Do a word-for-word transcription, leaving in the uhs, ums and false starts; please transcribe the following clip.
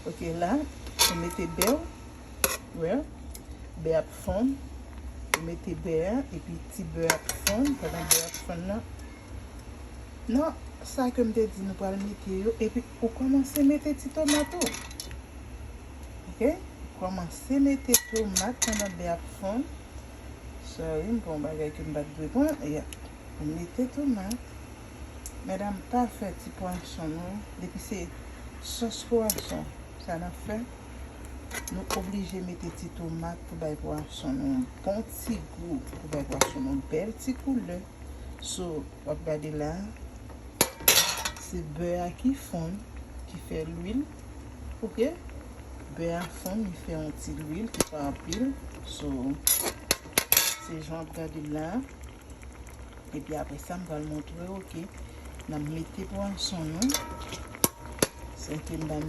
Ok, la, ou mete bè w, wè, bè ap fonn. Ou mete bè a, epi ti bè ap fonn, pandan bè ap fonn nan. Non, sa ke m te di nou pral mete yo, epi ou kòmanse mete ti tomat ou. Ok? Ou kòmanse mete tomat pandan bè ap fonn. Sorry, m pran yon bagay ke m pa t dwe pran. Yeah. Ou mete tomat. Medam, pa fè ti pwason nou. Depi se sòs pwason sa n ap fè, nou oblije mete ti tomat pou bay pwason nou yon bon ti gou, pou bay pwason nou yon bèl ti koulè. So, w ap gade la, se bè a ki fonn, ki fè lwil. Ok? Bè a fonn, li fè yon ti lwil ki pa anpil. So, se jan w ap gade la. Epi apre sa, m pral montre w, ok? N ap mete pwason nou. San ke m pa